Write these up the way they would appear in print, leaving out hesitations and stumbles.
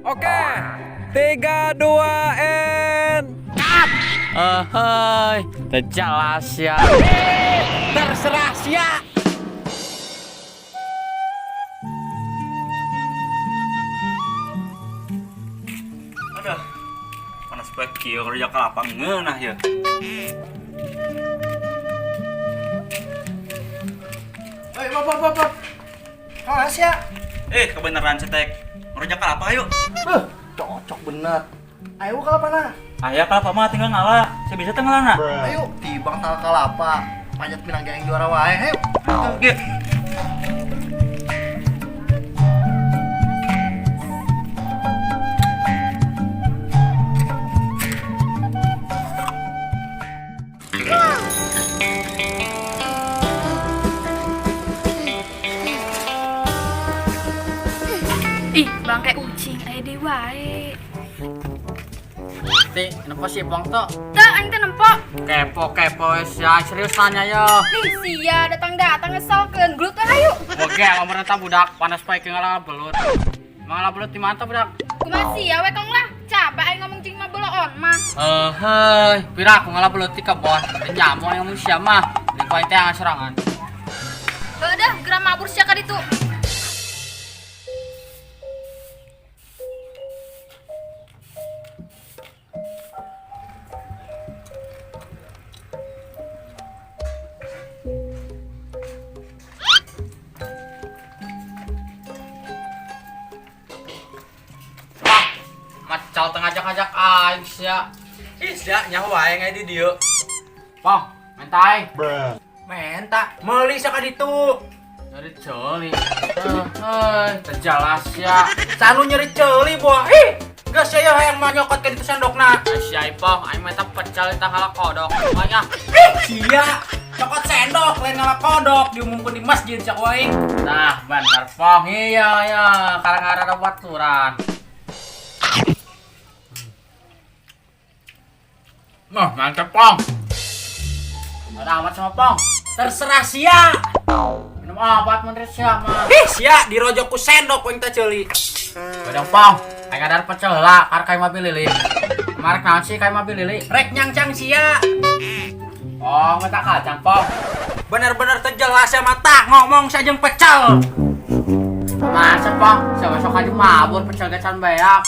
Oke. 3 2 N. Cut. Hei, teu jelas ya. Terserah sia. Aduh, panas bae kieu kerja kelapa ngeunah ya. Hei, Bob, Bob, Bob, Bob. Kalah sia. Eh, kebenaran cetek. Ngerujak kelapa yuk. Beuh, cocok bener. Ayo kalapa nah. Aya kelapa mah tinggal ngalah. Saya bisa teu ngalana. Ayo, tibang tangkal kalapa. Panjat pinang geng juara wae, ayo. Tuh, ge. Ih, bangke ucing aya deui wae. Ti, nempo si Bong tuh. Teu aing teh nempo. Kepo kepo ya, serius nanya yo. Ih, sia datang-datang ngesalkeun gelut we hayu. Oke, ngomong tentang budak panas poe ke ngalah belut. Ngalah belut di mana tuh budak? Kumaha sia we kong lah. Capek aing ngomong jeung mah boloon mah. Eh, hei, pira aku ngalah belut di kebon. Nyamu yang ngomong sia mah. Di poe teh serangan. Heuh dah, geura mabur sia ka ditu. Wah, macal tengah ajak-ajak aing sia. Ih, sia nyaho wae ngai di dieu. Pong, mentai. Menta, meuli sia ka ditu. Nyeri ceuli. Hei, teu jelas ya. Sanu nyeri ceuli boa. Ih, geus sia hayang mah nyokot ka ditu sendokna. Sia Ipong, aing mah pecel tah ngala kodok. Makanya, Ih, sia cokot sendok lain ngala kodok diumumkeun di masjid sia ku aing. Nah, bener Pong. Iya, iya, karang ada baturan. Nah, mantep Pong. Ada amat sama Pong. Terserah sia. Minum obat menurut sia mah. Ih, sia dirojok ku sendok ku aing teh ceuli. Badang Pong, aing ada pecel lah, kar kayak mobil lili. Kemarin naon sih kayak mobil lili? Rek nyangcang sia. Oh, ngetak kacang Pong. Bener-bener teu jelas sia mata ngomong sajeng pecel. Masa Pong, siapa sok aja mabur pecel gacan beak.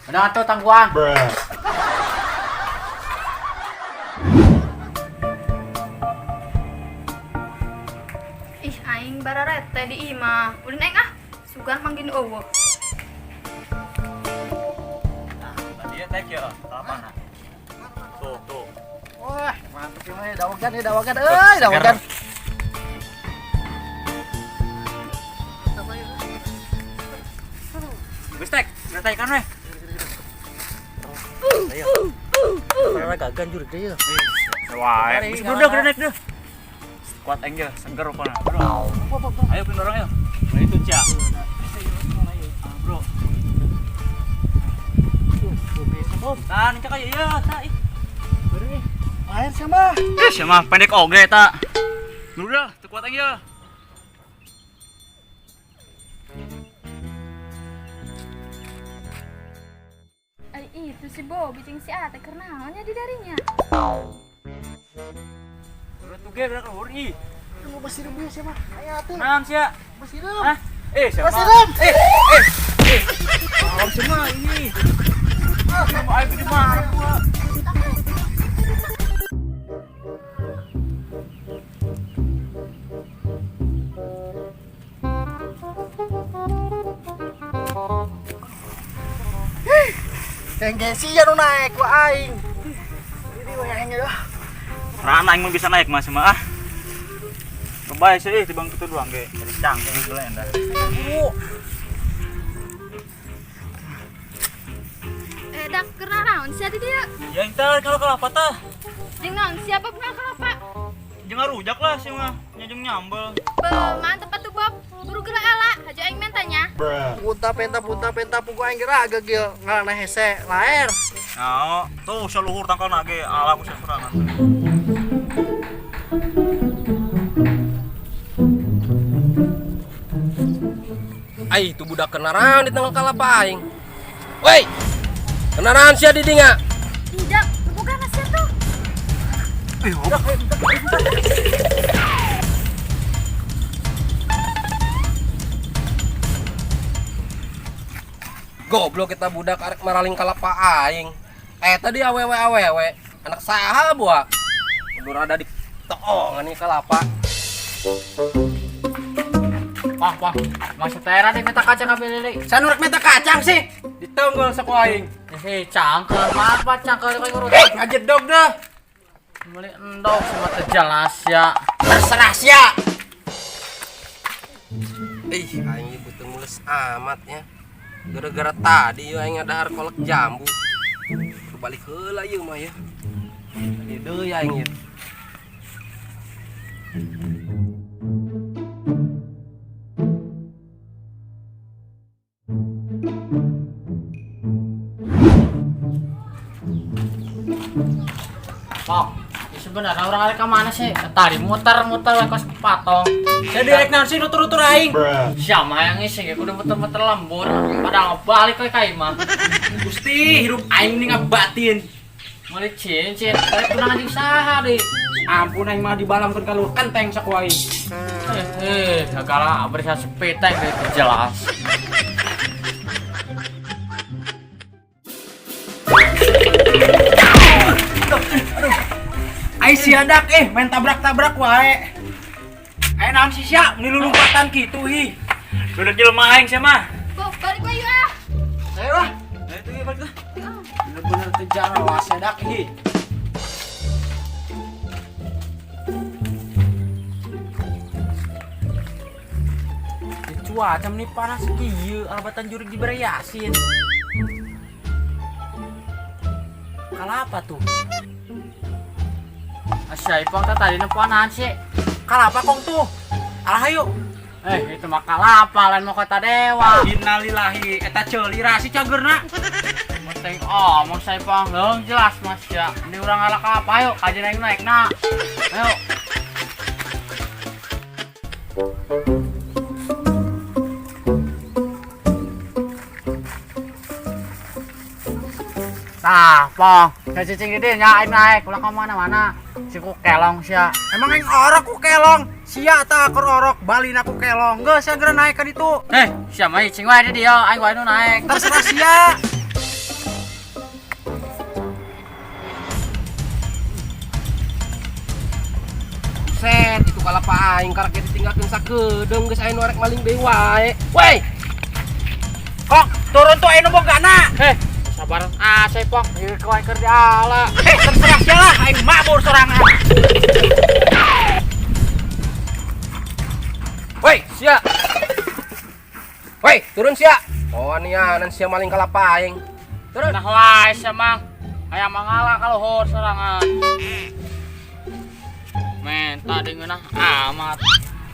Udah tuh tangguhan. Ih, aing bararete di imah. Ulin aing ah, sugan manggin eueuh. Tadi ya tek ya, kelapana. Tuh, tuh. Wah, mantep ini mah dawagan ya, dawagan euy, dawagan. Geus tek, geus tek kan weh. Karena gagan jur gede ya. Wah, geus udah gede naik deh. Kuat aing ge, seger pokona. Bro. Ayo pin dorong ayo. Nah itu Cia. Bro. Tah, ini cak ya, tah. Ih. Air sama. Ih, sia mah pendek oge ta. Udah, teu kuat aing ya. Ai itu si Bobby jeung si Ate keur naon nya di darinya. Udah tuh ge gerak luhur ih. Tunggu basireum dia siapa? Ayo atuh. Naon sia? Basireum. Hah? Eh, siapa? Basireum. Eh, eh, eh. Naon sia ini? Ah, mau aing di mana gua? Tengge sia nu naik ku aing. Ini we aing dah. Rana aing mah bisa naik mah mah ah. Kebae sih tibang kitu doang ge. Jadi cangkeng geula endah. Eh, dak keur naon sia di dieu? Ya entar kalau kelapa tah. Jeung naon sia Bob ngala kalapa? Jeung ngarujak lah sih mah, nya jeung nyambel. Be, mantep atuh Bob. Buru geura ala, haja aing mentanya. Punta penta punta penta pugu aing geura agak gil ngalana hese laer. Nah, tuh seluhur tangkal nage ala ku sorangan. Ai, itu budak kenaran di tengah kalapa aing. Woi. Kendaraan sia di dinya. Tidak, bukan sia tuh. Goblok kita budak arek maraling kalapa aing. Eh tadi awewe awewe anak saha buah. Kudu rada di toongan nih kalapa. Wah, wah, masih tera deh minta kacang kabeh lele. Sanurek minta kacang sih. Ditonggol saku aing. Eh, cangkel, apa cangkel kowe ngurut. Eh, ngajedog dah. Beli endog sama jelas ya. Terserah sia. Ih, aing ieu beuteung mules amat ya. Gara-gara tadi aing ngadahar kolak jambu. Kudu balik heula ieu mah ya. Tadi deui aing ieu. Pok, ya sebenarnya orang arek mana sih? Tadi muter-muter we kos patong. Saya direk naon sih nutur-nutur aing. Siapa yang ngisi ge kudu muter-muter lembur. Padahal balik we ka imah. Gusti, hirup aing nih ngabatin. Meuli cincin, tadi tunangan jeung saha deui. Ampun aing mah dibalamkeun ka luhur kenteng saku aing. Eh, segala berisa sepeteng gitu jelas. Aing siadak main tabrak-tabrak wae. Aing naon sih sia nilulumpatan kitu hi. Udah jelema aing sia mah. Bo, balik we yuk ah. Ayo lah. Ayo tuh balik lah. Bener-bener teu jelas siadak hi. Di cuaca nih panas kieu, albatan jurig dibere yasin. Kalapa tuh? Asya ipong teh tadi nemponan sih. Kalapa kong tuh? Alah ayo. Eh, itu mah kalapa lain mau kota dewa. Innalillahi eta ceulira si cagerna. Penting oh, mau saya pong leung jelas Mas ya. Ini urang ala kalapa ayo, kajian aing naik na. Ayo. Nah, pong, saya cicing di nya aing naik, ulah ka mana-mana. Si ku kelong sia. Emang aing orok ku kelong, sia ta akur orok, balina ku kelong. Geus sia geura naik ka ditu. Eh, sia mah cicing wae di dieu, aing wae nu naik. Terserah sia. Set, itu kalapa aing karek ge ditinggalkeun sakedeung geus aya nu arek maling deui wae. Woi, Kong, turun tuh aing nu bogana. Eh, sabar ah, saya pong, ieu ku aing keur diala. Eh, terserah sia lah, aing mabur sorangan. Woi, sia. Woi, turun sia. Oh, nianan sia maling kalapa aing. Turun. Nah wae sia mang. Hayang mangala kaluhur sorangan. Men, tadi ngeunah amat.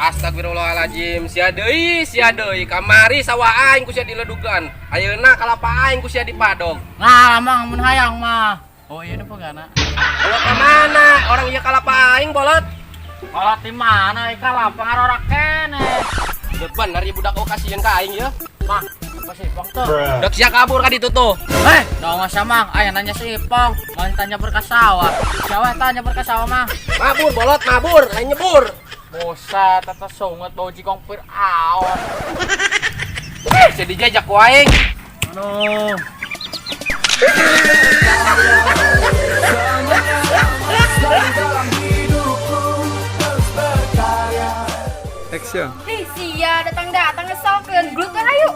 Astagfirullahaladzim, sia deui kamari sawah aing ku sia diledugan. Ayeuna kalapa aing ku sia dipadog. Nah, mang mun hayang mah. Oh iya nu pegana. Bawa ka mana? Orang ieu kalapa aing bolot. Kalau di mana ieu kalapa ngarorak kene. Udah bener ya budak oh kasihan ka aing ya. Mah, apa sih Ipong tuh? Dek sia kabur ka ditu tuh. Eh, dong masa mang, aya nanya si Ipong, mau tanya berkasawah. Siapa tanya berkasawah mah? Mabur bolot, mabur, lain nyebur. Buset, tata sunget bau jikong Fir'aun. Eh, sia dijajak ku aing. Aduh. Action. Ih, sia datang-datang ngesalkeun gelut kan ayo.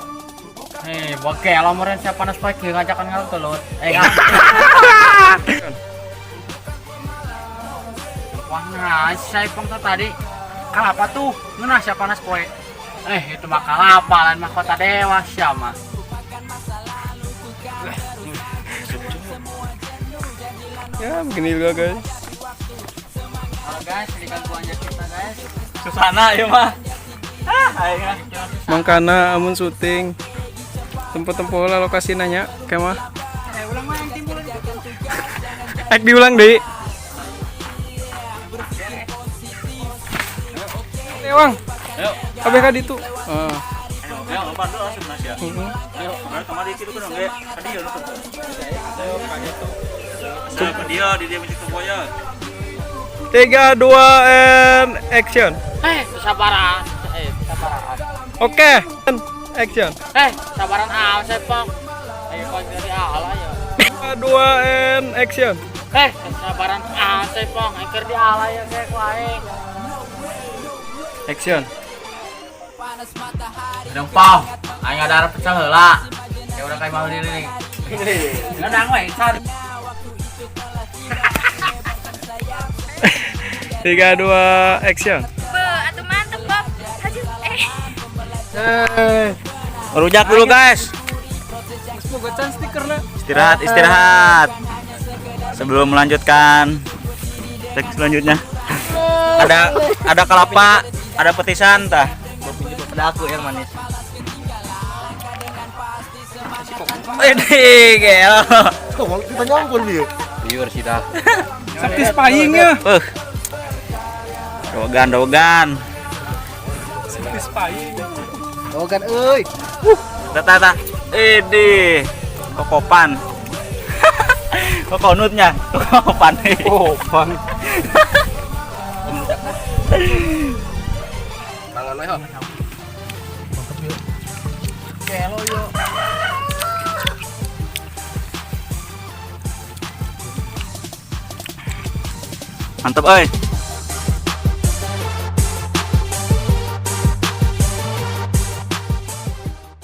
Hei, bogel meureun siapa panas pagi ngajakan ngalun telut. Eh, nggak. Wah, nah, saya Ipong tuh tadi. Kalapa tuh? Ngeunah sia panas poe. Eh, itu mah kalapa lain mahkota dewa sia mah. Ya, begini juga guys. Halo guys, ini gangguannya kita guys. Susana ieu mah. Ah, aing ah. Mangkana amun syuting. Tempo-tempo lah lokasi nanya kemah. Ek diulang deui. Wang. Ayo. Kabeh ka ditu. Heeh. Ayo. Bandel asup nasi ya. Ayo, kemarin kamari kitu kan ge. Ka dieu nu. Asup ka dieu di dieu mencik toko ya. 3, 2, and action. Eh, sabaran. Eh, sabaran. Oke, and action. Eh, sabaran ah, sepong. Ayo kau dari ala ya. 3, 2, and action. Eh, sabaran ah, sepong. Ayo keur di ala ya kayak ku aing. Action. Dong pau, aing ada pecel heula. Ya udah kayak mau diri nih. Ngadang we, san. 3, 2, action. Be, atuh mantep, Bob. Haji, eh. Rujak dulu, guys. Semoga chance stikerna. Istirahat, istirahat. Sebelum melanjutkan teks selanjutnya. Ada kelapa, ada petisan tah. Ada aku yang manis. Ini gelo. Kita nyampur dia. Liur sih dah. Satisfying ya. Dogan, dogan. Satisfying. Oh kan euy. Tah, tah, tah. Ini kokopan. Kokonutnya, kokopan. Kokopan. Tangan we ho. Gelo yo. Mantap, euy.